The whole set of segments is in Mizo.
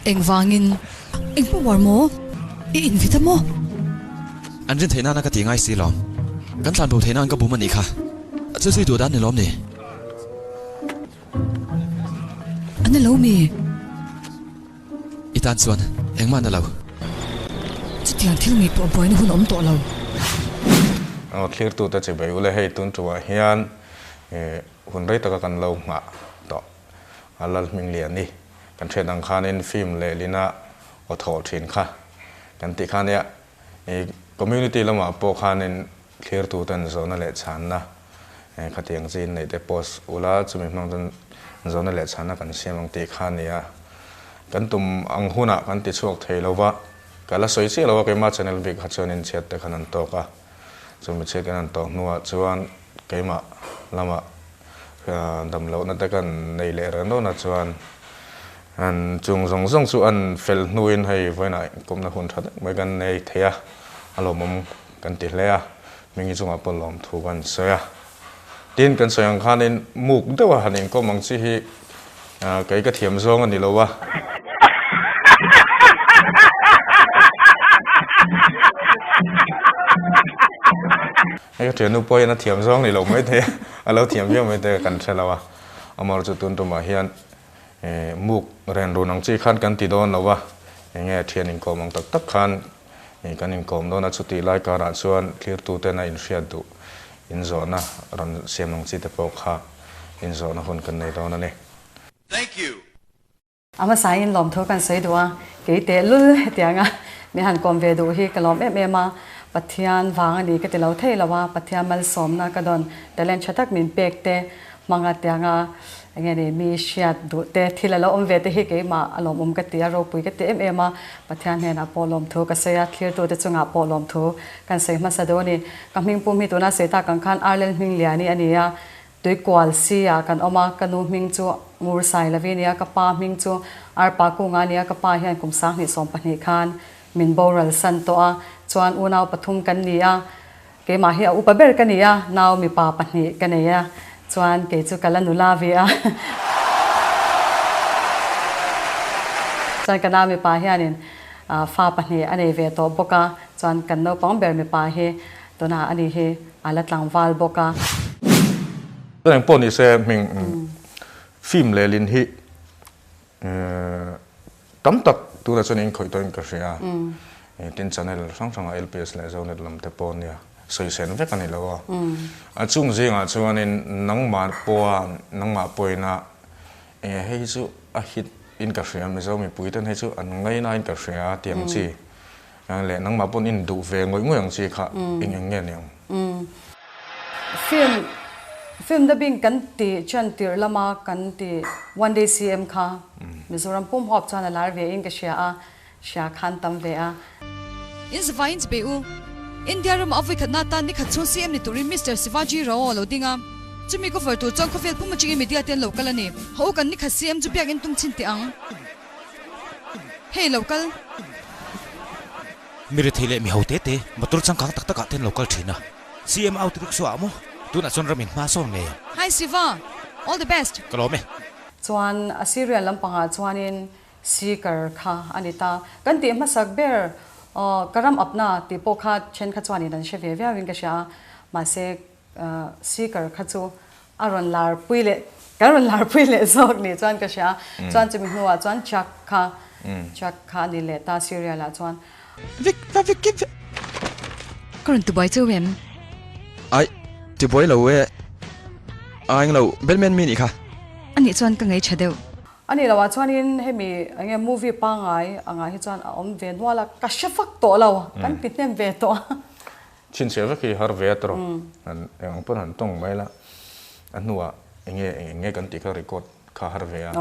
Engvangin? Eng power maw? I invit a maw? An rin theih nana ka ti ngai si lo. Kan tlan bo theih nan ka bum a nih kha. Chu zui duh dan ni lawm ni? A na lo mi? I tan chuan engmah na lo. Chutiang thil ngaihtuah buaina hun a awm tawh lo. Aw thlirtute chi bei ule hei tun tuah hian hun rei taka kan lo nghah tawh a Lalhmingliani kan hriat ang khanin film lehlina aw thawh thin kha kan tih kha nia community lamah pawh khanin thlirtuten zawhna leh chhanna khatiang chi inneih te post ula chumi hmang chuan zawhna leh chhanna kan siam ang tih kha nia kan tum ang hunah kan ti chhuak thei lo va ka la sawi chiah lo a keimah channel bik kha chuan inchhiat te khan an tawk a chumi chhiat kan han tawk hnuah chuan keimah lamah dam lohna te kan nei leh reng dawn a chuan an chung zawng zawng chu an fel hnuin hei vawiinah inkawmna hun tha tak mai kan nei thei a a lawmawm kan ti hle a. Hmingi chungah pawh lawmthu kan sawi a. Tin, kan sawi ang khanin muk deuha han inkawm ang chi hi kei ka thiam zawng a ni lo a. Hei ka thiannu pawh hian a thiam zawng ni lo maithei a, a lo thiam viau maithei a kan hre lo a. Amaherawhchu tun tumah hian muk ren run ang chi khan kan ti dawn lo a, enge thian inkawm ang tak tak khan Kan inkawm dawn a, chutih lai karah chuan thlirtuten a inhriat duh inzawhna rawn siam ang chi te pawh kha inzawhna hun kan nei dawn a ni. Thank you. A hmasain lawmthu kan sawi duh a, kei tehlul hetianga min han kawm ve duh hi ka lawm em em a, Pathian vang a ni ka ti lo thei lo a, Pathian malsawmna ka dawn talent tha tak min pek te hmanga tianga Enge ni, mi hriat duh te, thil a lo awm ve te hi keimah a lawmawm ka ti a, ropui ka ti em em a, Pathian hnenah pawh lawmthu ka sawi a, thlirtute chungah pawh lawmthu kan sawi hmasa deuh a ni. Ka hming pum hi tuna sawi tak ang khan Arlel Hmingliani a ni a, Tuikual si ah kan awm a, ka nu hming chu Ngur Sailovi a ni a, ka pa hming chu Arpa Kunga a ni a, ka pa hian kum 2012 khan min boral san tawh a, chuan unau pathum kan ni a, Keimah hi a upa ber ka ni a, nau mipa pahnih ka nei a, chuan kei chu ka la nula ve a. Chuan ka nau mipa hianin fa pahnih a nei ve tawh bawk a, chuan kan naupang ber mipa hi tunah ani hi a la tlangval bawk a. Chuan engpawh ni se hming film leh lin hi Tam tak tunah chuan inkhawih tawhin ka hria a, tin channel hrang hrangah LPS leh Zonet lam te pawh nia sawi sen vek a ni lo a. A chung zingah chuanin nangmah pawha nangmah pawhina enge hei hi chu a hit in ka hria Mizo mipui ten hei chu an ngaina in ka hria tih ang chi leh nangmah pawn in duh ve ngawih ngawih ang chi kha eng eng nge niang. Film film dubbing kan tih chan tirh lama kan tih One Day CM kha Mizoram pum huap chuan a lar ve in ka hria a, hria khan tam ve a. In zavaiin chi bei u. India rama a vawikhatna atan nikhat chhung CM ni turin Mister Shivaji Rao a lo ding a. Chumi cover tur chuan khawvel pum atangin media te an lo kal a ni. Ho u kan nikhat CM chu biak in tum chhin teh ang. Hei lo kal. Mi rethei leh mi ho te te motor changkang tak takah ten lo kal thin a. CM auto rickshaw ah maw? Tunah chuan ram in hma sawn ngei ang. Hi Siva! All the best! Ka lawm e. Chuan a serial lampangah chuanin seeker kha a ni ta. Kan tih hmasak ber aw ka ram apna tih pawh kha thenkhat chuanin an hre ve viauin ka hria a, mahse seeker kha chu a rawn lar pui leh kan rawn lar pui leh zawk ni chuan ka hria chuan chumi hnuah chuan chuck kha chuck kha a ni leh ta serial ah chuan. Vik va vik ki vek. Ka rawn tibuai cheu em? Aih, tibuai lo e. A englo, Batman mi nih kha. Anih chuan ka ngei tha deuh. Ani lo ah chuanin hemi enge movie pangngai angah hi chuan a awm ve nual a, ka hre fak tawh lo, kan ti hnem ve tawh a. Chhinchhiah vek hi har ve a tawrh han eng ang pawn han tawng mai la, a hnuah enge eng eng nge kan tih kha record kha har ve a,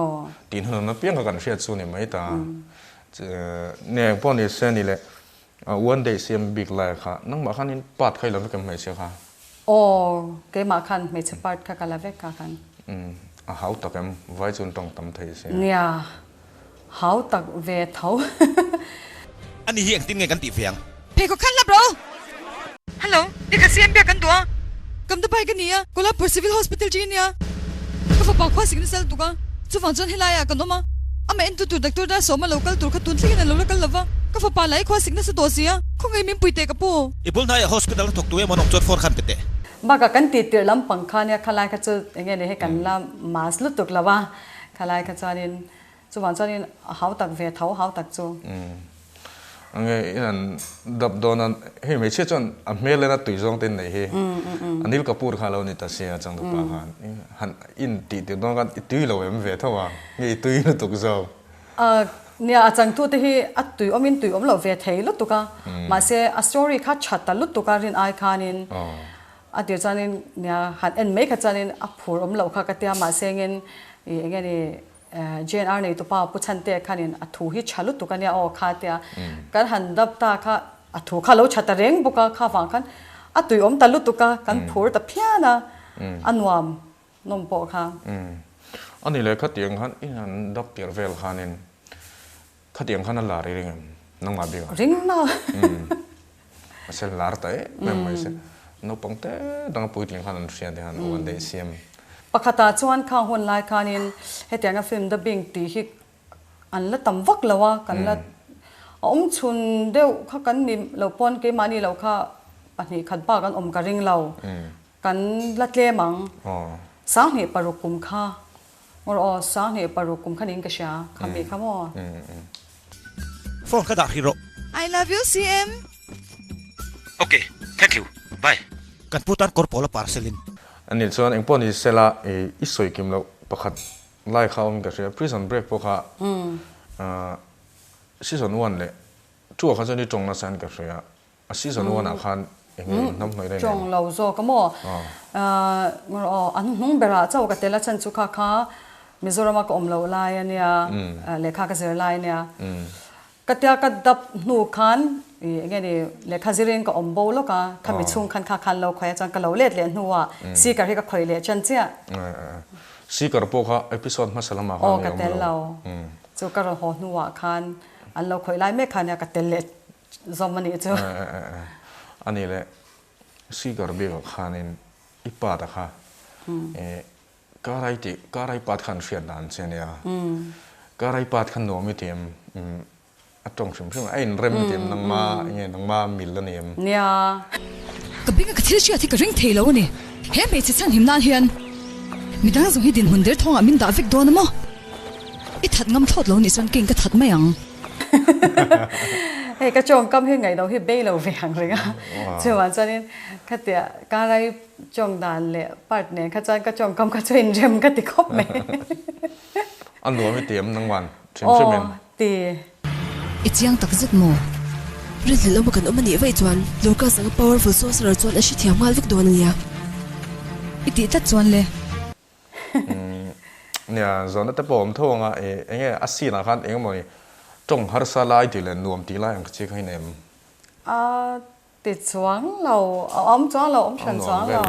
tih hnu apiang kha kan hriat chu ni mai ta. Nge eng pawh ni se ni le one day siam bik lai kha nangmah khan in part kha i la vek em hmeichhia kha? Aw, keimah khan hmeichhe part kha ka la vek a khan. A hau tak em? Vai chuan tawng tam thei se. Nia, Hau tak ve tho. Ani hi engtin nge kan tih ve ang? Pheikhawk khan la bro! Hello, ni kha CM biak kan duh a. Kam ta pai ka ni a, Kolhapur Civil Hospital chi nia. Ka fapa khua sik nasa lutuk a, chuvang chuan helaiah kan awm a. Amah entu tur doctor dar sawma lo kal tur kha tun thlengin a lo la kal lova, ka fapa lah i khua sik nasa tawh si a, khawngaih min pui teh ka pu. I bul hnaiah hospital a thawk tu emaw nawm chuan phone khan pe teh. Bakah kan tih tirh lampang kha nia khalai kha chu enge ni hei kan la mass lutuk lo a, khalai kha chuanin chuvang chuanin a hau tak ve tho hau tak chu. Enge i han dap dawn a, hei hmeichhia chuan a hmel en a tui zawng te in nei hi Anil Kapoor kha a lo ni ta sia changtupa khan han in tih tirh dawn khan i tui lo em ve tho a, nge i tui lutuk zawk? Nia a changtute hi a tui awmin tui awm loh ve thei lutuk a, mahse a story kha tha ta lutuk a rin ai khanin a tir chuanin nia han en mai kha chuanin a phur awm loh kha ka tia mahse engin ih enge ni JNR neitupa Pu Chhantea khanin a thu hi tha lutuk a nia aw kha tia kan han dap ta kha a thu kha lo tha ta reng bawk a kha vang khan a tui awm ta lutuk a kan phur ta phian a a nuam nawm pawh kha. A ni leh khatiang khan i han dap tirh vel khanin khatiang khan a lar i ring em nangmah bikah? Ring lo. A sel lar ta em em mai se. Naupang te danga puitling khan an hria te khan u an daih siam. Pakhatah chuan khang hun lai khanin hetianga film dubbing tih hi an la tam vak lo a, kan la a awm chhun deuh kha kan ni lo pawn keimahni lo kha 2 khat bak an awm ka ring lo, kan la tlem ang. 2006 kum kha ngawr aw, 2006 kum kha niin ka hria, khami kha maw? Phone ka dah hrih rawh. I love you CM. Ok, thank you, bye. Kan pu tan kawr pawl a parcel in. Ani chuan engpawh ni sela i sawi kim loh pakhat lai kha awm ka hria, Prison Break pawh kha season 1 leh 2 ah kha chuan i tawng nasa in ka hria, a season 1 ah khan eng nge in hnamhnawih na in Tawng lo zawk a maw? Aw an hnung berah chauh ka tel a chhan chu kha kha Mizorama ka awm loh lai a nia, lehkha ka zir lai a nia. Ka tia ka dap hnu khan ih enge ni lehkha zirin ka awm bo lawk a, khami chhung khan kha khan lo khawih a chuan ka lo let leh hnuah seeker hi ka khawih leh chan chiah. Seeker pawh kha episode hmasa lamah khan i awm lo. Aw ka tel lo. Chu ka rawn haw hnuah khan an lo khawih lai mek khan nia ka tel leh zawm a nih chu. A nih leh seeker bikah khanin i pa ta kha Karai tih, Karai pat khan hriat dan che ania. Karai pat khan nuam i ti em? A tawng hrim hrim a, a inrem i ti em? Nangma enge nangma mil a ni em? Nia. Ka beng a ka thil hriat hi ka ring thei lo a ni. He hmeichhe chhan him nan hian midang zawng hi dinhmun der thawngah min dah vek dawn a maw? I that ngam thlawt lo nih chuan keng ka that mai ang. Hei ka tawngkam hi ngaih lo hi bei lo ve ang reng a. Chuvang chuanin khatia Karai Chawng dan leh part nen kha chuan ka chawngkam kha chu inrem ka ti khawp mai. A nuam i ti em nangman hrim hrim in? Aw ti. I chiang tak zet maw? Rinhlelh awma kan awm a nih vaih chuan Lucas anga powerful sorcerer chuan a hrethiam nghal vek dawn a nia. I tih tlat chuan le. Nia, zawhna te pawh awm tho ang a, eng nge a scene ah khan eng emaw ni tawng harsa lai tih leh nuam tih lai ang chi kha i nei em? A Ti chuang lo, a awm chuang lo, awm hran chuang lo.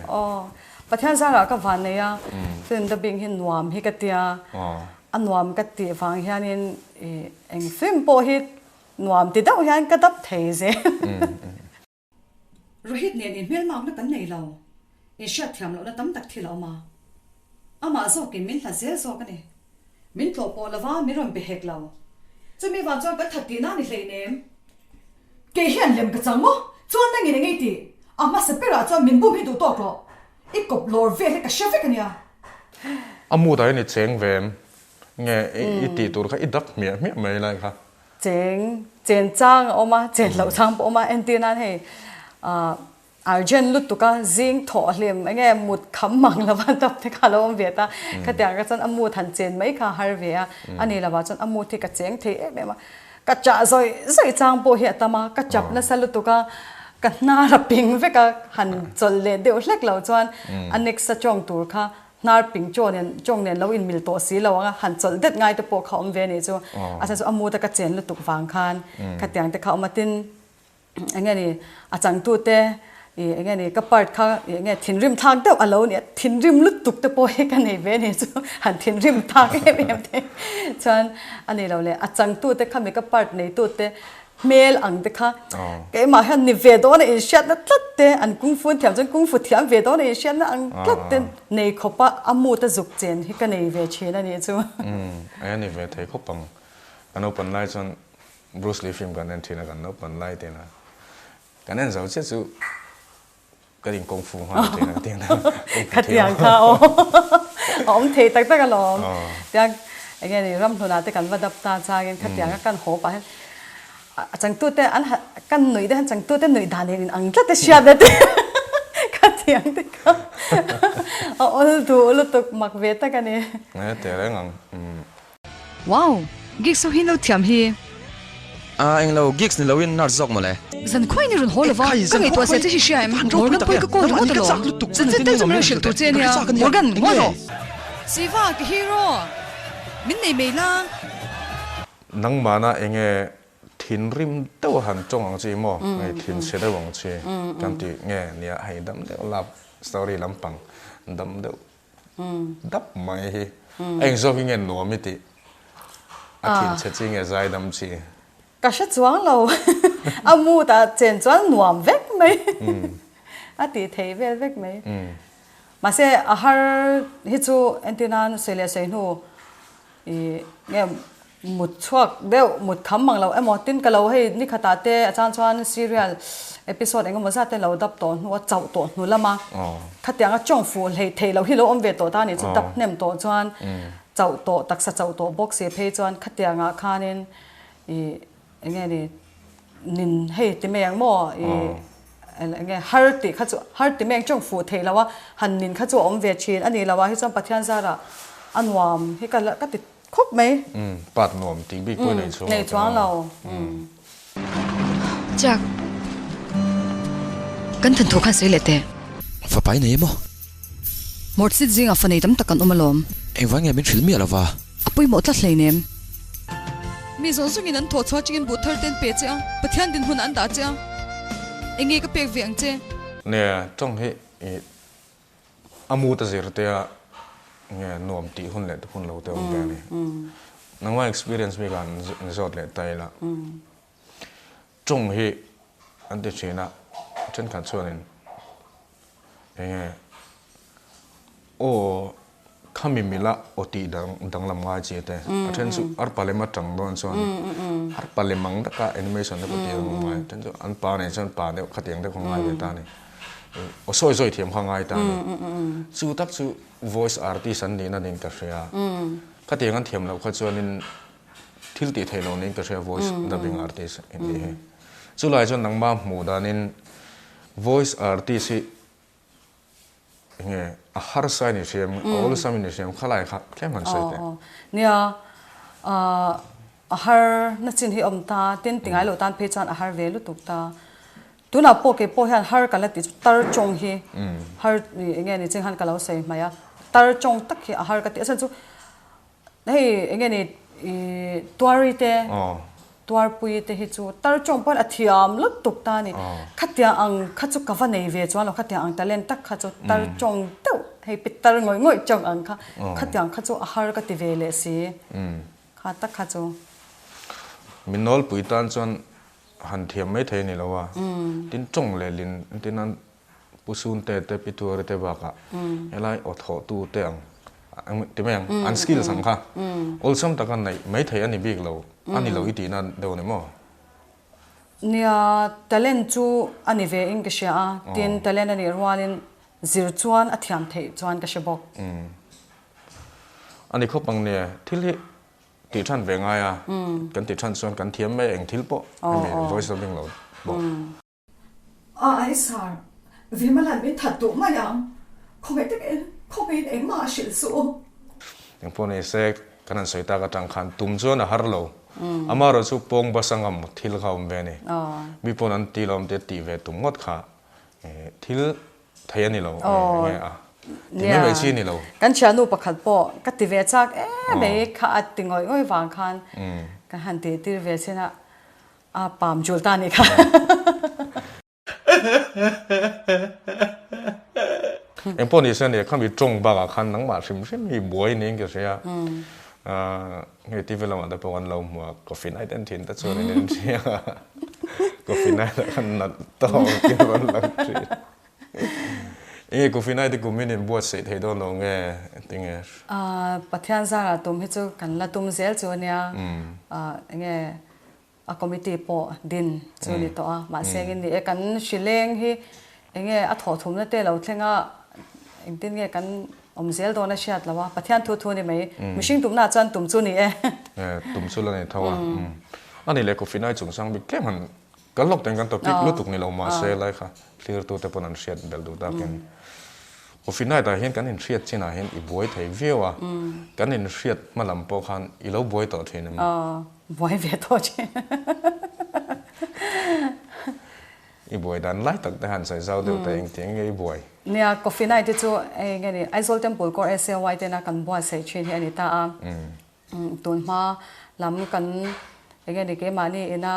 Aw, Pathian zarah ka van nei a, film dubbing hi nuam hi ka tia, a nuam ka tih vang hianin eng film pawh hi nuam ti deuh hian ka dap thei zel. Rohit nen inhmelmakna kan nei lo, inhriatthiam lohna tam tak thil a awm a, amah zawkin min hlat zel zawk a ni. Min tlawh pawh lova min rawn be hek lo. Chumi vang chuan kan that tihna a ni hleinem. Kei hian lem ka chang maw? Chuan nangin eng ei tih? A hmasa berah chuan min bum hi duh tawk rawh. I kawp lawr vel hi ka hre vek a nia. A mood ah hian i cheng ve em? Nge i tih tur kha i dap hmiah hmiah mai lai kha. Cheng, chen chang a awm a, chen loh chang pawh a awm a. Entir nan hei Urgent lutuk a, zing thawh hlim enge mut kham mang lova dap te kha a lo awm ve ta. Khatiang ka chuan a mut han chen mai kha a har ve a, a ni lovah chuan a mut hi ka cheng thei em em a. Ka chah zawih zawih chang pawh hi a tam a, ka chap nasa lutuk a, ka hnar a ping vek a, han chawlh leh deuh hlek lo chuan a next a chawng tur kha hnar ping chaw nen chawng nen lo inmil tawh si lo ang a, han chawlh det ngai te pawh kha a awm ve a nih chu. A chhan chu a mut a ka chen lutuk vang khan khatiang te kha a awm a, tin Enge ni a changtute ih enge ni ka part kha ih enge thinrim thlak deuh a lo nia thinrim lutuk te pawh hi ka nei ve ni chu han thinrim thlak em em te chuan a ni lo le a changtute khami ka part neitute. Hmel ang te kha keimah hian ni ve dawn a inhriatna tlat te, an kungfu an thiam chuan kungfu thiam ve dawn a inhriatna ang tlat te nei khawpa a mood a zuk chen hi ka nei ve thin a nih chu. Umm, a ni ve thei khawp ang. Ka naupan lai chuan Bruce Lee film kan en thin a, kan naupan lai tena kan en zo chiah chu Ka in kawng fu nghal thin a tiang kawng fu thiam. Khatiang kha aw a awm thei tak tak alawm. Tiang enge ni ramhlunah te kan va dap ta changin khatiang a kan haw pah hian a changtute an kan nuih te hian changtute nuih dan nen in ang tlat e hriat e ti khatiang te kha a awl duh lutuk mak ve tak a ni. Nge teh reng ang. Wow! Gigs ho hi lo thiam hi. A englo gigs ni loin nurse zawk mawle. Zan khuai ni rawn haw lova ka ngaihtuah zia che hi hria em? Morgan pawh hi ka call ringawt alawm. Chanchin tel chu min rawn hrilh tur che ania. Morgan, ngawi rawh! Siva, ka hero! Min nei mai la. Nangmahna enge thinrim deuh a han tawng ang chi maw? Nge thinchhe deuh ang chi kan tih nge nia hei dam deuh love story lampang dam deuh Dap mai hi. A eng zawk hi nge nuam i tih? A thinchhe chi nge zaidam chi? Ka hre chuang lo. A mood ah chen chuan nuam vek mai. A tih thei vel vek mai. Mahse a har hi chu entir nan sawi leh sawi hnu I nge mut chhuak deuh mut kham mang lo emaw tin ka lo hei ni khatah te a chang chuan serial episode eng emaw zat te lo dap tawh hnu a chauh tawh hnu lama khatianga chawng fuh hleih theih loh hi lo awm ve tawh ta a nih chu dap hnem tawh chuan chauh tawh taksa chauh tawh bawk si phei chuan khatiangah khanin i Eng nge ni nin hei ti mai ang maw i eng nge har tih kha chu har ti mai ang chawng fuh theih lo a han nin kha chu a awm ve thin a ni lo a hi chuan Pathian zarah a nuam hi ka ka ti khawp mai. Umm part nuam tih bik pawh i nei chuang lo. Nei chuang lo. Jack kan than thu khan sawi leh teh. Fapa i nei emaw? Mortsit zingah fa nei tam tak kan awm alawm. Engvang nge min hrilh miah lova? A pawimawh tlat hleinem. Mi zawng zawngin an thawh chhuah chingin buh thar te an pe che a, Pathian dinhmunah an dah che a, enge ka pek ve ang che? Nia, tawng hi i a mut a zir te a nge nuam tih hun leh hun lo te awm ve a ni. Nangmah experience bik ah an zawt leh ta ila. Tawng hi an ti thin a, thenkhat chuanin enge aw khami mila aw tih dang danglam ngai chi te a then chu arpa lem atang dawn chuan arpa lem ang taka animation te pawh tih danglam ngai a then chu an pa nen chuan pa deuh khatiang deuh kha ngai ve ta a ni aw sawi sawi thiam kha ngai ta a ni chu tak chu voice artist an nihna niin ka hria khatiang an thiam loh kha chuanin Thil tih theih loh niin ka hria voice dubbing artist in tih hi. Chulai chuan nangmah hmuh danin voice artist hi enge a harsa in i hriam, a awlsam in i hriam khalai kha tlem han sawi teh. Nia, a har na chin hi awm ta, tin ti ngai loh tan phei chuan a har ve lutuk ta. Tunah pawh kei pawh hian har ka la ti chu tar tawng hi har enge ni ching han ka lo sawi hmai a, tar tawng tak hi a har ka ti a chhan chu Hei enge ni i tuari te tuarpui te hi chu tar chawng pawn a thiam lutuk ta a ni. Khatiang ang kha chu ka va nei ve chuan lo khatiang ang talent tak kha chu tar chawng deuh hei pi tar ngawih ngawih chawng ang kha khatiang kha chu a har ka ti ve leh si kha tak kha chu. Min nawlpui tan chuan han thiam mai thei a ni lo a, tin tawng leh lin tin an Pu Sunte te Pi Tuari te bakah helai aw thawhtu te ang ti mai ang an skills ang kha awlsam taka neih mai theih a ni bik lo a ni lo i tihna deuh a ni maw? Nia, talent chu a ni ve in ka hria a, tin talent a nih rualin zir chuan a thiam theih chuan ka hre bawk. A ni khawp ang nia, thil hi tih than ve ngai a, kan tih than chuan kan thiam mai eng thil pawh hemi voice dubbing lo pawh. Ai sir, Vimalan min that duh mai ang. Khawngaih takin, khawngaihin engmah a hrilh suh u. Engpawh ni se, kan han sawi tak atang khan tum chuan a har lo. Amaherawh chu pawng basa ngam thil kha a awm ve a ni. Mi pawn an ti lo awm te tih ve tum ngawt kha thil thei a ni lo nge a ti mai mai chi a ni lo. Kan thiannu pakhat pawh ka ti ve chak em mai kha a ti ngawih ngawih vang khan ka han tih tir ve chin a. A pam jul ta nih kha. Engpawh ni se nia khami tawng bakah khan nangmah hrim hrim hi buai niin ka hria. Hei TV lamah te pawh kan lo hmu a, coffee night en thin te chuan in en hria a, coffee night ah khan nalh tawk in rawn lang thin. Enge coffee night hi kum in inbuatsaih thei dawn lo nge tinge? Pathian zarah tum hi chu kan la tum zel chu ania, enge a committee pawh din chu ni tawh a, mahse engin ni e kan hrileng hi enge a thawhthumna te lo thleng a, engtin nge kan awm zel dawn a hriat lo a, Pathian thu thu ni mai, mihring tumna ah chuan tum chu ni e. Tum chu la nei tho a, a ni leh coffee nai chungchang bik tlem han kal lawk ten kan topic lutuk ni lo mahse lai kha thlir tu te pawn an hriat belh duh takin Coffee night ah hian kan inhriat chinah hian i buai thei viau a, kan inhriat hma lam pawh khan i lo buai tawh thin em? Buai ve tawh thin. I buai dan lai tak te han sawi zau deuh ta engtiang nge i buai? Nia, Coffee night hi chu hei nge ni Aizawl Temple Corps SAY tena kan buatsaih thin hi a ni ta a. Tun hma lam kan enge ni keimahni ina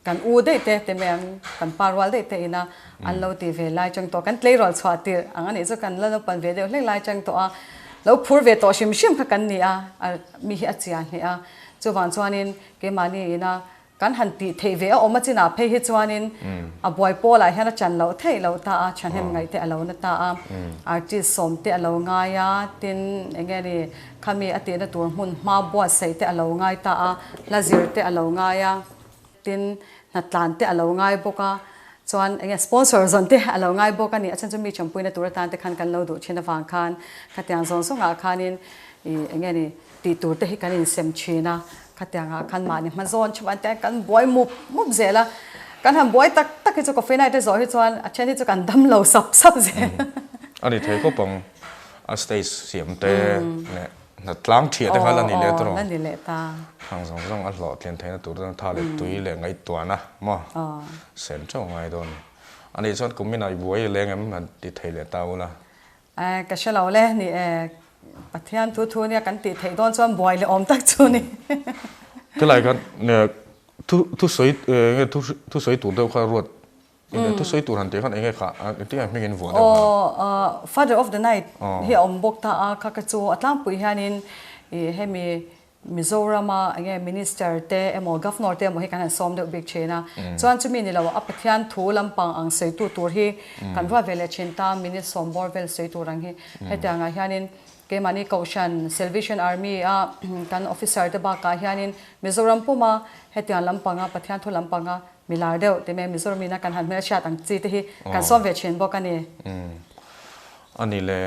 kan u daih te te mai ang kan pa rual daih te ina an lo ti ve lai chang tawh kan tleirawl chhuah tirh ang a nih chu kan la naupan ve deuh hlek lai chang tawh a lo phur ve tawh hrim hrim kha kan ni a mi hi a chian hle a chuvang chuanin keimahni ina Kan han tih theih ve a awm a chinah phei hi chuanin a buai pawlah hian a chan loh theih loh ta a, thahnem ngaih te a lo na ta a, artist sawm te a lo ngai a, tin enge ni khami a tihna tur hmun hma buatsaih te a lo ngai ta a, hla zir te a lo ngai a, tin hnatlan te a lo ngai bawk a, chuan enge sponsor zawn te a lo ngai bawk a ni, a chhan chu mi champuina tur atan te khan kan lo duh thin avang khan khatiang zawng zawngah khanin ih enge ni Tih tur te hi kan insem thin a, khatiangah khan mahni hma zawn chuan te kan buai mup mup zel a, kan han buai tak tak hi chu coffee night te zawh hi chuan a then hi chu kan dam lo sap sap zel. A ni thei khawp ang, a stage siam te leh hna tlang thiah te kha la ni leh tawh. La ni leh ta. Hang zawng zawng a hlawhtlin theihna tur chuan tha leh tui leh ngaihtuahna maw sen teuh ngai dawn a ni. A nih chuan kum inah i buai i leng em han ti thei leh ta ula. Ka hre lo le, ni e, Pathian thu thu nia kan tih theih dawn chuan buai leh awm tak chu ni. Helai khan thu thu sawi enge thu thu sawi tur deuh kha ruat thu sawi tur han tih khan enge kha engtin nge hming in vuah deuh kha? Aw Father of the Night hi a awm bawk ta a, kha ka chu a tlangpui hianin ih hemi Mizorama enge Minister te emaw Governor te emaw hi kan han sawm deuh bik thin a, chuan chumi ni lo a Pathian thu lampang ang sawitu tur hi kan ruat ve leh thin ta, minute sawmbawr vel sawi tur ang hi. Hetiangah hianin keimahni Kohhran Salvation Army a kan officer te bakah hianin Mizoram puma hetiang lampanga Pathian thu lampanga milar deuh ti mai Mizoram ina kan han hmelhriat ang chi te hi kan sawm ve thin bawk a ni. A ni le,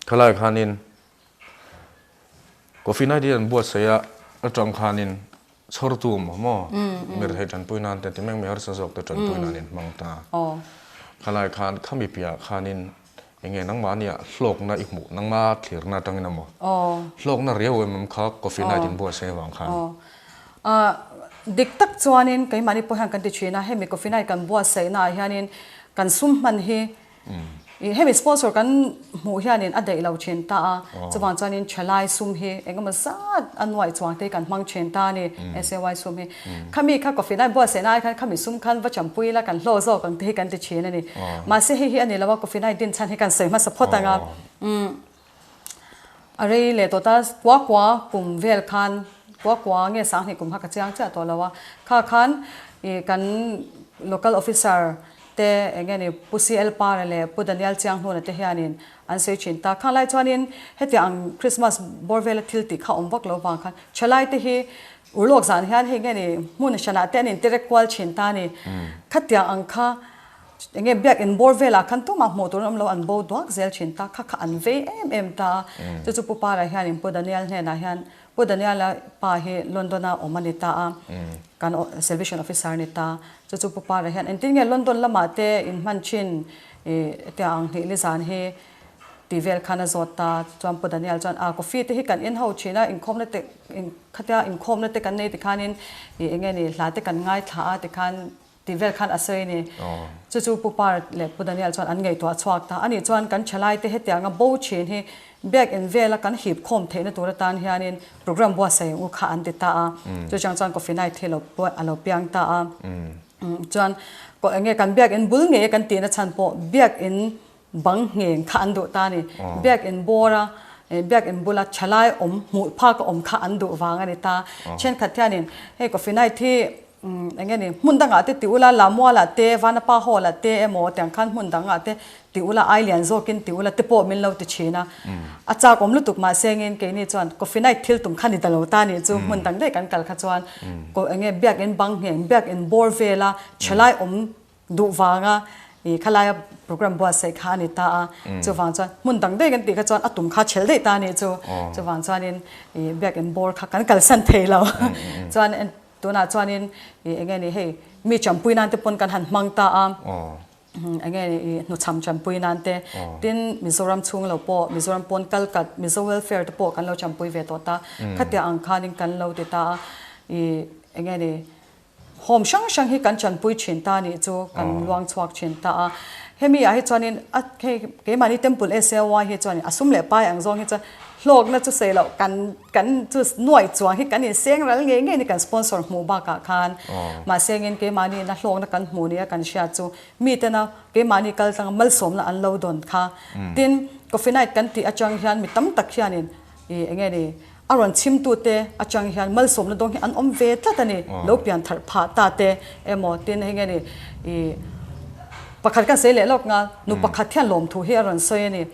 khalai khanin Coffee night hi an buatsaih a, atang khanin chhawrtu maw maw mirhei tanpui nan te ti mek mi harsa zawk te tanpui nan in hmang ta. Khalai khan khami piah khanin enge nangmah nia hlawkna i hmuh nangma thlirna atangin a maw hlawkna riau em em kha coffee night in buatsaih avang khan. Dik tak chuanin keimahni pawh hian kan ti thin a, hemi coffee night kan buatsaihna ah hianin kan sum hman hi Ih hemi sponsor kan hmuh hianin a daih lo thin ta a, chuvang chuanin thalai sum hi engemaw zat a nuaih chuang te hi kan hmang thin ta a ni, SAY sum hi. Khami kha coffee night buatsaih na ai khan khami sum khan va champui ila kan hlaw zawk ang te hi kan ti thin a ni. Mahse hei hi a ni lo a, coffee night din chhan hi kan sawi hmasa phawt ang a. A rei leh tawh ta, kua kua kum vel khan, kua kua nge sanghnih kum kha ka chiang chiah tawh lo a, kha khan ih kan local officer te eng nge ni Pu CL Para leh Pu Daniel Chianghnuna te hianin an sawi thin ta. Khang lai chuanin hetiang ang Christmas bawr vela thil tih kha awm vak lo vang khan thalai te hi urlawk zan hian hei nge ni hmun hranah te an intirek kual thin ta a ni. Khatiang ang kha Eng nge biakinn bawr velah khan tumah hmuh tur an awm lo, an bo duak zel thin ta, kha kha an vei em em ta a. Chu chu Pu Para hianin Pu Daniel hnenah hian, Pu Daniela pa hi London-a awm a ni ta a, kan Salvation Officer a ni ta. Chu chu Pu Para hian engtin nge London lamah te in hman thin i tia ang hnih li zan hi tih vel khan a zawt ta. Chuan Pu Daniel chuan, a coffee te hi kan in ho thin a, inkhawmna te, khatia inkhawmna te kan nei tikhanin i eng nge ni hla te kan ngaithla a tikhan, Tih vel khan a sawi a ni. Chu chu Pu Par leh Pu Daniel chuan an ngaihtuah chhuak ta. Ani chuan kan thalaite hetianga bo thin hi biakinn vela kan hip khawm theihna tur atan hianin program buatsaih ang u kha an ti ta a. Chu chang chuan Coffee Night hi a lo piang ta a. Chuan enge kan biakinn bul ngei a kan tihna chhan pawh biakinn bang ngheng kha an duh ta a ni. Biakinn bawra. Biakinn bula thalai awm hmuh phak a awm kha an duh vang a ni ta. Thenkhat hianin hei Coffee Night hi eng nge ni hmun dangah te ti ula Lamualah te Vanapa Hall-ah te emaw tiang khan hmun dangah te ti ula ai lian zawkin ti ula te pawh min lo ti thin a. A chak awm lutuk mahse engin keini chuan Coffee Night thil tum kha ni ta lo ta nih chu hmun dang daih kan kal kha chuan eng nge Biakinn bang ngheng Biakinn bawr vela thalai awm Duh vanga i khalaia program buatsaih kha a ni ta a, chuvang chuan hmun dang daih kan tih kha chuan a tum kha chhel daih ta a nih chu. Chuvang chuanin i biakinn bawr kha kan kalsan thei lo. Chuan tunah chuanin i eng nge ni hei mi champui nan te pawn kan han hmang ta a, eng nge ni i hnuchham champui nan te, tin Mizoram chhung lo pawh Mizoram pawn kal kat Mizo welfare te pawh kan lo champui ve tawh ta. Khatiang ang khanin kan lo ti ta a, i eng nge ni Home hrang hrang hi kan chanpui thin ta nih chu kan luang chhuak thin ta a. Hemi ah hi chuanin a hei keimahni Temple SAY hi chuanin a sum leh pai ang zawng hi chuan hlawkna chu sawi loh kan kan chu nuaih chuang hi kan inseng ral ngei ngei ni kan sponsor hmuh bakah khan mahse engin keimahni ina hlawkna kan hmuh nia kan hriat chu mitena keimahni kal tlanga malsawmna an lo dawn kha. Tin, Coffee Night kan tih atang hian mi tam tak hianin I eng nge ni, a rawn chhimtute atang hian malsawmna dawng hi an awm ve tlat a ni, lo pian tharh phah ta te emaw tin hei nge ni, i pakhat khan sawi leh lawk nga, nu pakhat hian lawmthu hi a rawn sawi a ni.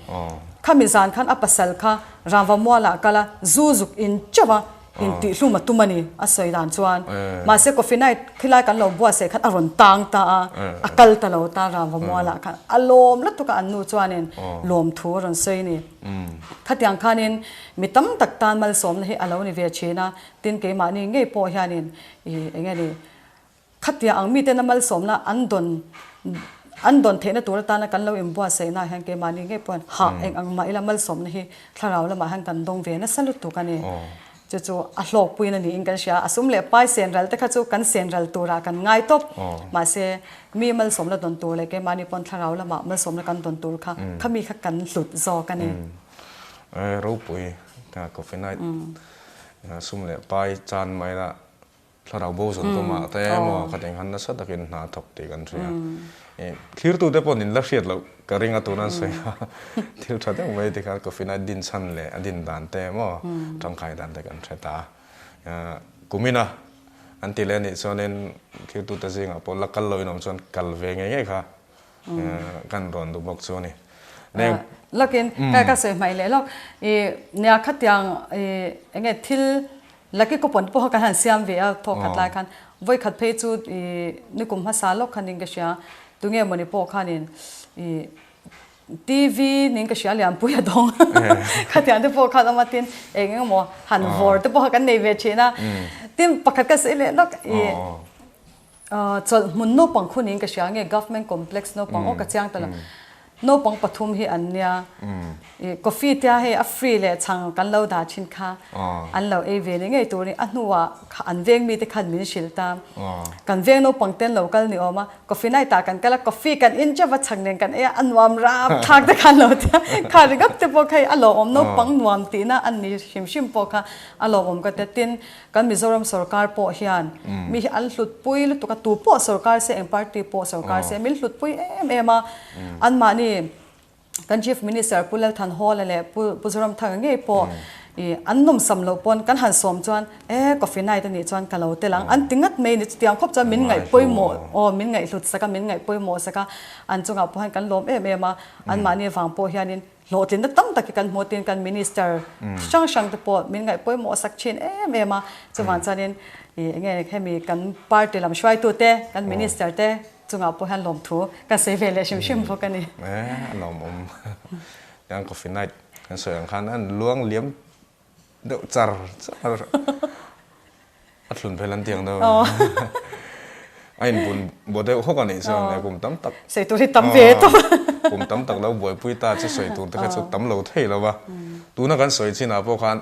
Khami zan khan a pasal kha Ramva mualah kal a, zu zuk in teuh a, intihhlum a tum a ni, a sawi dan chuan. Mahse coffee night khilai kan lo buatsaih khan a rawn tang ta a, a kal ta lo ta Ramva mualah khan a lawm lutuk a, an nu chuanin lawmthu a rawn sawi a ni. Khatiang khanin mi tam tak tan malsawmna hi a lo ni ve thin a, tin keimahni ngei pawh hianin i eng nge ni, khatiang ang mitena malsawmna an dawn an dawn theihna tur atana kan lo inbuatsaihna ah hian keimahni ngei pawh hian hah eng ang mah ila malsawmna hi thlarau lamah hian kan dawng ve nasa lutuk a ni. Chu chu a hlawkpuina niin kan hria. A sum leh pai sen ral te kha chu kan sen ral turah kan ngai tawp. Mahse, mi malsawmna dawn tur leh keimahni pawn thlarau lamah malsawmna kan dawn tur kha khami kha kan hlut zawk a ni. Ropui Coffee Night sum leh pai chan mai la Thlarau bo zawn kawmah te emaw kha teng han nasa takin hna thawk tih kan hria. Thlirtute pawh nin la hriat loh ka ring a tuna an sawi a, thil tha deuh mai tikhan coffee night din chhan leh a din dan te emaw tangkai dan te kan hre ta. Kumina an ti leh anih chuanin thlirtute zingah pawh la kal loin awm chuan kal ve ngei ngei kha kan rawn duh bawk chu a ni. Lawkin ka sawi hmaih leh lawk i nia khatiang i enge thil Lucky coupon pawh kha kan han siam ve a thawk khat lai khan vawi khat phei chu i nikum hmasa lawk khan in ka hria tunge mawni pawh khanin i TV ning ka hria lianpui a dawng khatiang te pawh khan awm a tin eng eng emaw han vawr te pawh kha kan nei ve thin a tin pakhat ka sawi leh lawk i Chawlh hmun naupang khu niin ka hria nge government complex naupang aw ka chiang ta lo naupang pathum hi an nia i coffee tia hei a free leh chhang kan lo dah thin kha an lo ei ve ni ngei tur ni a hnuah an veng mite khan min hrilh ta kan veng naupang ten lo kal ni awm a coffee night ah kan kal a coffee kan in teuh a chhang nen kan ei a a nuam rap thlak te khan lo tia kha ringawt te pawh kha hei a lawmawm naupang nuam tihna an ni hrim hrim pawh kha a lawmawm ka tia tin Kan Mizoram sorkar pawh hian mi hi an hlutpui lutuk a, tu pawh sorkar se, eng party pawh sorkar se min hlutpui em em a. Anmahni kan Chief Minister Pu Lalthanhawla leh Pu Pu Zoramthanga ngei pawh ih an nawmsam loh pawn kan han sawm chuan e coffee night a nih chuan ka lo tel ang an ti ngat mai ni. Chutiang khawp chuan min ngaihpawimawh aw min ngaihhlut sak a, min ngaihpawimawh sak a, an chungah pawh hian kan lawm em em a. Anmahni vang pawh hianin Hlawhtlinna tam tak hi kan hmu tin kan Minister hrang hrang te pawh min ngaih pawimawh sak thin em em a, chuvang chuanin ih eng nge hemi kan party lam hruaitu te kan Minister te chungah pawh hian lawmthu kan sawi ve leh hrim hrim bawk a ni. E a lawmawm. Tiang coffee night kan sawi ang khan an luang liam deuh char char a thlun phel an tiang deuh a in bun bo deuh hawk a nih chuan e kum tam tak sawi tur hi tam ve tawp kum tam tak lo buaipui ta chu sawi tur te kha chu tam lo thei lo va tuna kan sawi chinah pawh khan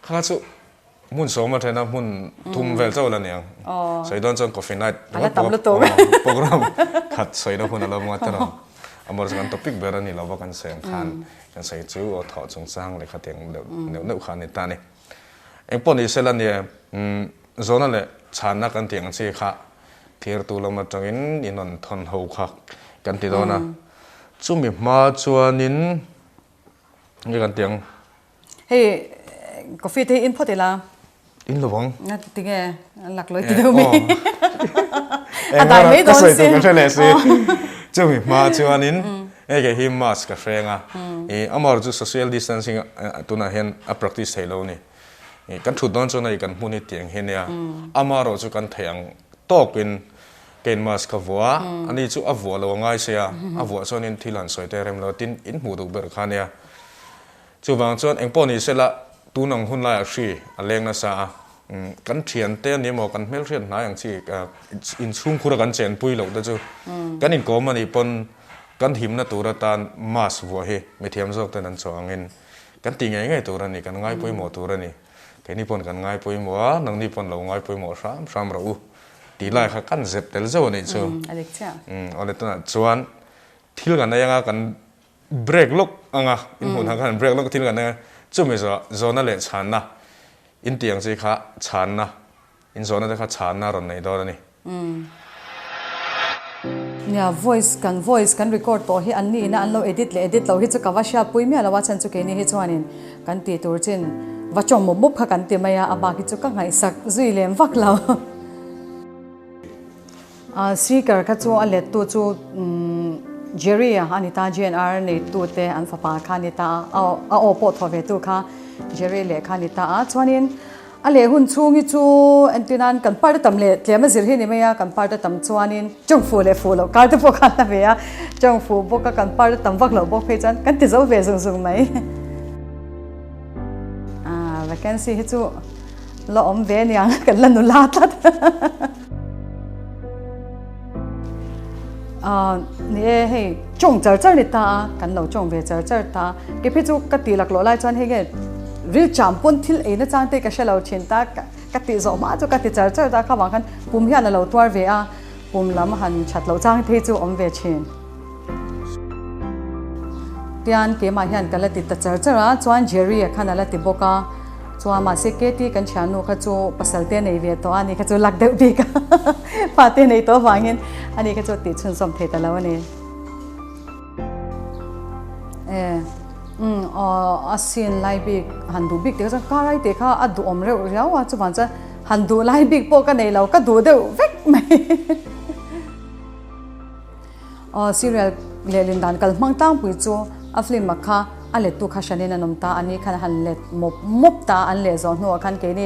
kha chu hmun sawm a then a hmun thum vel chauh la niang sawi dawn chuan coffee night program khat sawina hun a lo hmang a tiraw amawr chu kan topic ber a ni lo va kan sawi ang khan Kan sawi chu aw thawh chungchang leh khatiang deuh neuh neuh kha a ni ta a ni. Engpawh ni sela nia, zawhna leh chhanna kan tih ang chi kha thirtu lam atangin in rawn thawn ho kha kan ti dawn a. Chumi hma chuanin nge kan ti ang? Hei coffee te hi in phawt ila. In lo vang. Nga tinge an lak loi ti deuh mi. A dai mai dawn si. Ka sawi tur ka hre leh si. Chumi hma chuanin hei kei hi mask ka hreng a. I amah chu social distancing tunah hian a practice theih lo a ni. Kan thut dawn chuan hei kan hmun hi tiang hi nia. Amaherawh chu kan theih ang tawkin kein mask ka vuah a, ani chu a vuah lo a ngai sia, a vuah chuanin thil han sawi te rem lo tin in hmuh duh ber kha nia. Chuvang chuan engpawh ni sela tun ang hun laiah hri a leng nasa a, kan thiante a ni emaw kan hmelhriat hnai ang chi inchhungkhur a kan chenpui loh te chu kan inkawm a nih pawn kan himna tur atan mask vuah hi mithiam zawk ten an chawh angin kan ti ngei ngei tur a ni, kan ngai pawimawh tur a ni. Keini pawn kan ngai pawimawh a, nangni pawn lo ngai pawimawh hram hram rawh u tih lai kha kan zep tel zeuh a nih chu. Awle tunah chuan thil kan ei anga kan Break lawk anga in hmuh hna khan break lawk thil kan eng a, chumi zawh zawhna leh chhanna in tih ang chi kha chhanna in zawhna te kha chhanna rawn nei dawn a ni. Nia voice kan voice kan record tawh hi an ni ina an lo edit leh edit lo hi chu ka va hriatpui miah lo a chhan chu keini hi chuanin kan tih tur chin va chawng mup mup kha kan ti mai a a bak hi chu ka ngaihsak zui lem vak lo. Seeker kha chu a lettu chu Jerry a ni ta, GNR neitu te an fapa kha a ni ta a, a aw pawh thaw ve tu kha Jerry leh kha a ni ta a. Chuanin a leh hun chhung hi chu entir nan kan part a tam leh tlem a zir hi a ni mai a, kan part a tam chuanin chawng fuh leh fuh loh kar te pawh kha a la ve a, chawng fuh bawk a kan part a tam vak loh bawk phei chuan kan ti zo ve zung zung mai. Vacancy hi chu la awm ve aniang kan la nula tlat. Ni e hei chawng char char ni ta a kan lo chawng ve char char ta ke phei chu ka tih laklawh lai chuan hei nge ril cham pawn thil ei na chang te ka hre lo thin ta ka tih zawh hma chu ka ti char char ta kha vang khan pum hian a lo tuar ve a pum lam han that loh chang phei chu awm ve thin. Tian keimah hian ka la ti ta char char a chuan Jerry a khan a la ti bawk a chuan mahse Katie kan thiannu kha chu pasal te nei ve tawh a ni kha chu lak deuh bik a pa te nei tawh avangin ani kha chu tih chhunzawm thei ta lo a ni. E umm aw a scene lai bik han duh bik te kha chuan karai te kha a duhawm reuh riau a chuvang chuan han duh lai bik pawh ka nei lo ka duh deuh vek mai. Aw serial lehlin dan kal hmang tlangpui chu a film a kha a lettu kha hranin an awm ta a ni khan a han let mawp mawp ta an leh zawh hnuah khan keini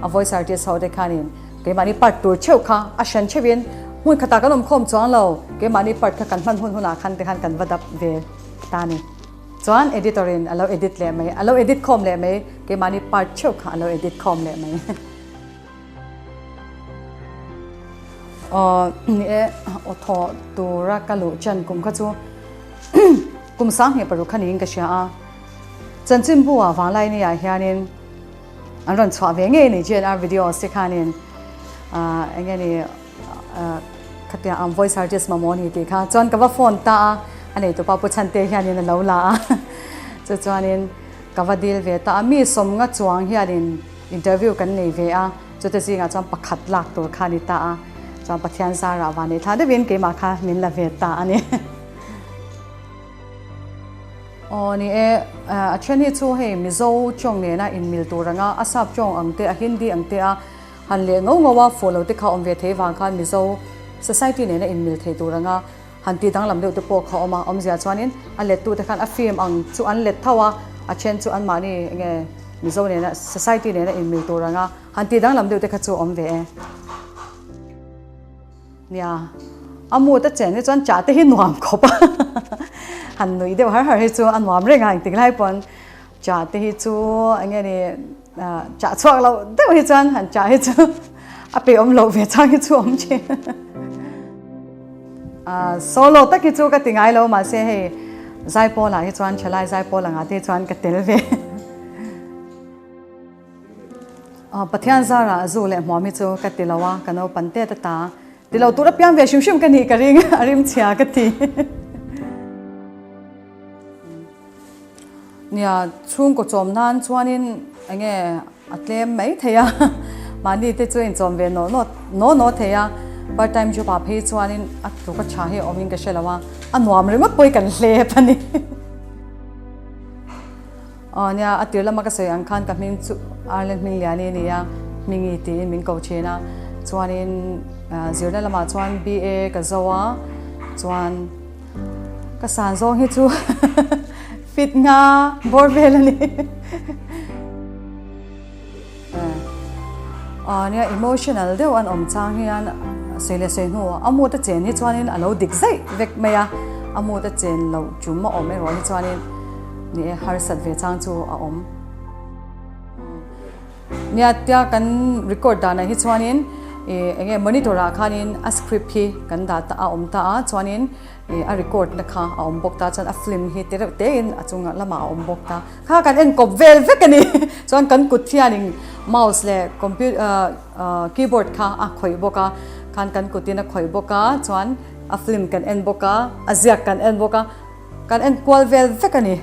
a voice artist ho te khanin keimahni part tur theuh kha a hran theuhin hmun khatah kan awm khawm chuang lo keimahni part kha kan hman hun hunah khan te khan kan va dap ve ta a ni. Chuan editor in a lo edit leh mai a lo edit khawm leh mai keimahni part theuh kha a lo edit khawm leh mai. Aw ni e, aw thaw tura ka luh chan kum kha chu kum 16 kha niin ka hria a, chanchinbu ah Vanglaini ah hianin an rawn chhuah ve ngei ni GNR videos te khanin ah eng nge ni khatia ang voice artist mamawh ni tih kha chuan ka va phone ta a, a neitupa Pu Chhante hianin a lo la a chu chuanin ka va dil ve ta a, mi sawmnga chuang hianin Interview kan nei ve a, chute zingah chuan pakhat lak tur kha a ni ta a, chuan Pathian zarah van nei thla deuhin keimah kha min la ve ta a ni. Aw ni e, a then hi chu hei Mizo tawng nena inmil tur anga a sap tawng ang te, a Hindi ang te a han leh ngau ngau a, fuh lo te kha awm ve thei vang khan Mizo society nena inmil thei tur anga Han tih danglam deuh te pawh kha awm a, awmzia chuanin a lettu te khan a film ang chu an let tho a, a then chu anmahni enge Mizo nena society nena inmil tur anga han tih danglam deuh te kha chu awm ve e. Nia, a mood a chen hi chuan chah te hi nuam khawp a, han nuih deuh har har hi chu a nuam reng a engtik lai pawn chah te hi chu enge ni chah chhuak loh deuh hi chuan han chah hi chu a pe awm loh ve chang hi chu awm thin. Solo tak hi chu ka ti ngai lo mahse hei zaipawl ah hi chuan thalai zaipawl angah te hi chuan ka tel ve. Pathian zarah zu leh hmuam hi chu ka ti lo a, ka naupan tet ata ti lo tur apiang ve hrim hrim ka nih ka ring a rimchhia ka ti. Nia, chhungkaw chawm nan chuanin eng nge a tlem mai thei a, mahni te chu inchawm ve naw naw naw naw thei a, part time job ah phei chuanin a tluk a tha hi a awmin ka hre lo a, a nuam ringawt pawh hi kan hlep a ni. Aw nia, a tir lama ka sawi ang khan ka hming chu Ireland hming Liani a ni a, Hmingi tiin min ko thin a. Chuanin zirna lamah chuan BA ka zo a, chuan ka san zawng hi chu fit nga bawr vel a ni. Aw nia, emotional deuh an awm chang hian sawi leh sawi hnu a mood a chen hi chuanin a lo dik zaih vek mai a, a mood a chen loh tum a awm erawh hi chuanin ni e harsat ve chang chu a awm. Nia tia kan record danah hi chuanin ih eng nge monitor ah khanin a script hi kan dah ta a awm ta a chuanin ih a record na kha a awm bawk ta chuan a film hi te reuh te in a chungah lamah a awm bawk ta. Kha kan en kawp vel vek a ni. Chuan kan kut hianin mouse leh keyboard kha a khawih bawk a, khan kan kutin a khawih bawk a, chuan a film kan en bawk a, a ziak kan en bawk a, kan en kual vel vek a ni.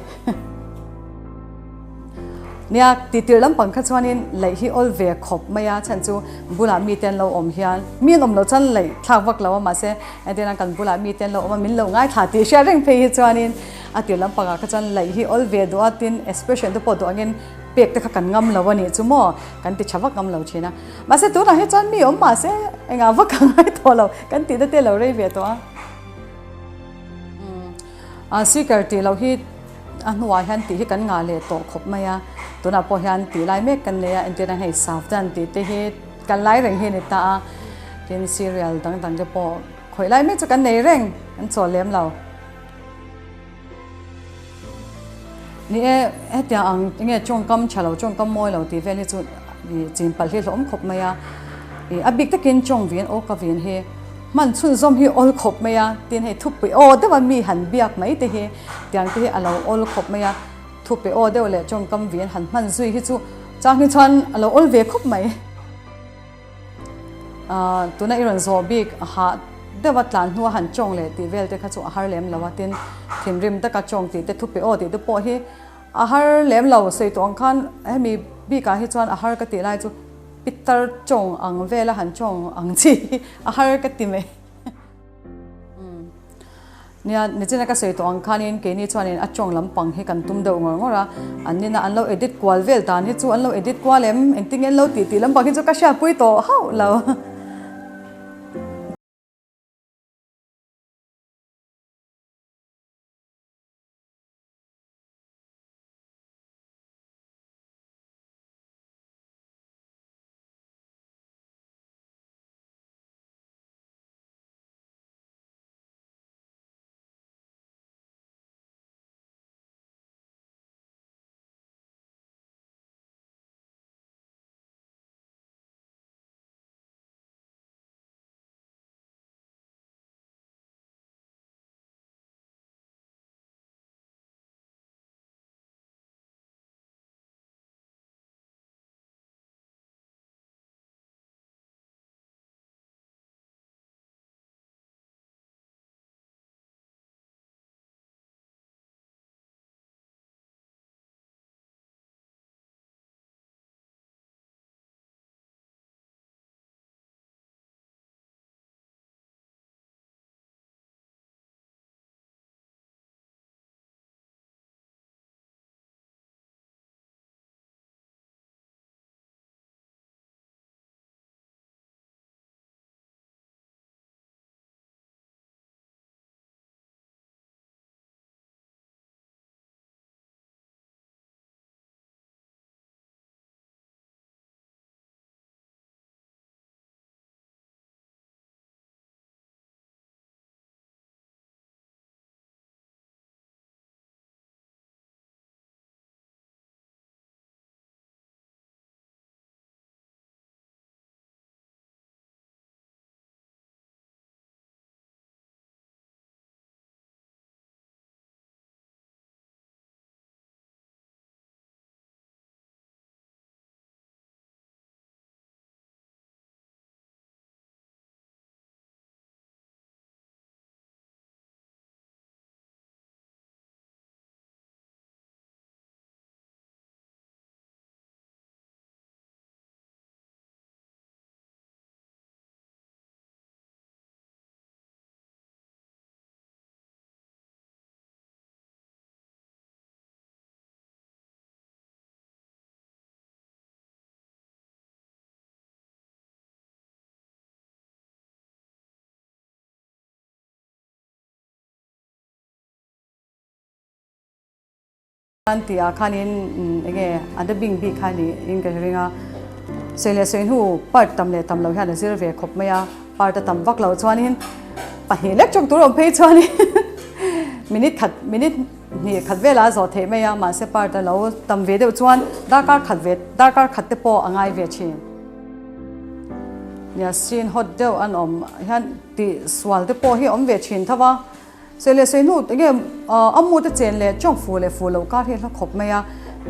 Nia, tihtir lampang kha chuanin laih hi awl ve khawp mai a, chhan chu bulah mite an lo awm hian mi an awm loh chuan laih thlak vak lo a, mahse entirna kan bulah mite an lo awm a, min lo ngaithla tih hriat reng phei hi chuanin A tir lampangah kha chuan laih hi awl ve duh a, tin expression te pawh duh angin pek te kha kan ngam lo a nih chu maw, kan ti tha vak ngam lo thin a. Mahse tunah hi chuan mi awm mahse engah vak ka ngai tawh lo, kan tihna te lo rei ve tawh a. Umm seeker tih loh hi a hnuah hian tih hi kan ngah leh tawh khawp mai a, tunah pawh hian tih lai mek kan nei a, entirna hei Savdan tih te hi kan lai reng hi a ni ta a, tin serial dang dang te pawh khawih lai mek chu kan nei reng, an chawl lem lo. Ni e, hetiang ang enge tawngkam tha lo, tawngkam mawi lo tih vel hi chu ih chin palh hi hlawm khawp mai a. Ih a bik takin tawng vin aw ka vin hi hman chhunzawm hi awl khawp mai a, tin hei thupui aw deuh a mi han biak mai te hi tiang te hi a lo awl khawp mai a. Thupe aw deuh leh tawngkam vin han hman zui hi chu chang hi chuan a lo awl ve khawp mai. Tuna i rawn zawh bik a hah deuh a tlan hnua han tawng leh tih vel te kha chu a har lem lo a, tin thinrim taka tawng tih te thupe aw tih te pawh hi a har lem lo. Sawi tawh ang khan hemi bikah hi chuan a har ka tih lai chu pitar tawng ang vela han tawng ang chi hi a har ka ti mai. Nia, nichina ka sawi tawh ang khanin keini chuanin a tawng lampang hi kan tum deuh ngawr ngawr a, an nina an lo edit kual vel dan hi chu an lo edit kual em, engtin nge an lo tih tih lampang hi chu ka hriatpui tawh hauh lo. An tih ah khanin enge a dubbing bik kha ni in ka ring a, sawi leh sawi hnu part tam leh tam lo hian a zir ve khawp mai a, part a tam vak loh chuanin pahnih lek chawk tur awm phei chuanin minute khat minute hnih khat velah a zawh theih mai a, mahse part a lo tam ve deuh chuan darkar khat ve darkar khat te pawh a ngai ve thin. Nia scene hot deuh an awm hian tih sual te pawh hi a awm ve thin tho a. Sawi leh sawi hnu enge a mu te chen leh chawng fu leh fu lo kar hi a hla khawp mai a,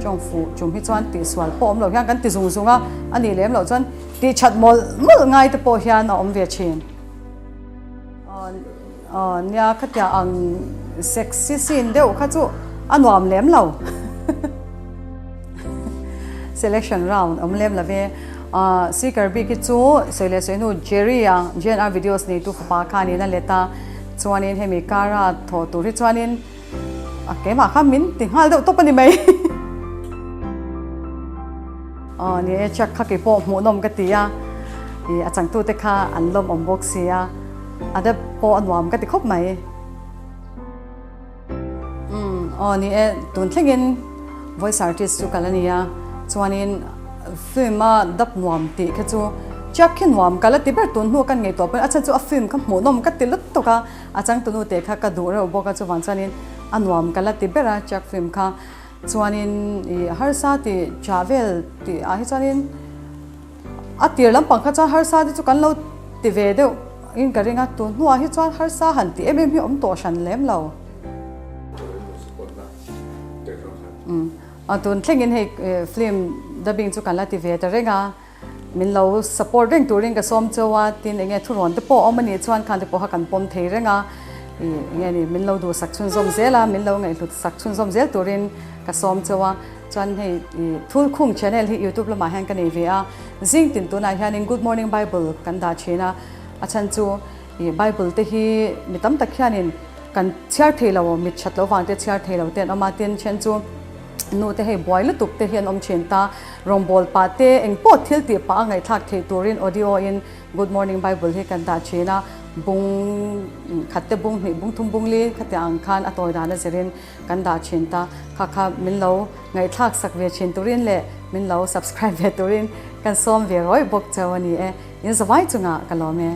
chawng fu chum hi chuan tihsual pawh awm lo hian kan ti zung zung a, a nih lem loh chuan tih that mawlh mawlh ngai te pawh hian a awm ve thin. Aw nia khatia ang sexy scene deuh kha chu a nuam lem lo. Selection round awm lem lo ve. Seeker bik hi chu sawi leh sawi hnu Jerry a JNR videos neitu fapa khanin a let a. Chuanin hemi kara thawh tur hi chuanin a keimah kha min ti nghal deuh tawp a ni mai. Aw ni e, check kha kei pawh hmuhnawm ka ti a, ih a changtute kha an lawmawm bawk si a, a dep pawh a nuam ka ti khawp mai. Umm aw ni e, tun thlengin voice artist chu ka la ni a, chuanin film a dap nuam tih kha chu chiak khi nuam ka la ti ber tun hnu kan ngei tawh pawhin a chhan chu a film kha hmuhnawm ka ti lutuk a, a changtunu te kha ka duh reuh bawk a chuvang chuanin a nuam ka la ti ber a chiak film kha chuanin ih harsa tih tha vel tih ah hi chuanin A tir lampang kha chuan harsa te chu kan lo ti ve deuh in ka ring a, tun hnuah hi chuan harsa han ti em em hi awm tawh hran lem lo. Umm tun thlengin hei film dubbing chu kan la ti ve ta reng a, min lo support reng turin ka sawm cheu a, tin enge thurawn te pawh a awm a nih chuan khan te pawh kha kan pawm thei reng a, ih enge ni min lo duhsak chhunzawm zel a, min lo ngaihhlut sak chhunzawm zel turin ka sawm cheu a. Chuan hei i Thulkhung channel hi youtube lamah hian ka nei ve a, zing tin tunah hianin Good Morning Bible kan dah thin a, a chhan chu i Bible te hi mi tam tak hianin kan chhiar thei lo, mit that lo vang te chhiar thei lo te an awm a, tin then chu nu te hei buai lutuk te hi an awm thin ta, rawngbawl pah te engpawh thil tih pah a ngaihthlak theih turin audio in Good Morning Bible hi kan dah thin a, bung khat te bung hnih bung thum bung li khatiang ang khan a tawi dan a zirin Kan dah thin ta, kha kha min lo ngaihthlak sak ve thin turin leh min lo subscribe ve turin kan sawm ve rawih bawk cheu a ni e, in zavai chungah ka lawm e.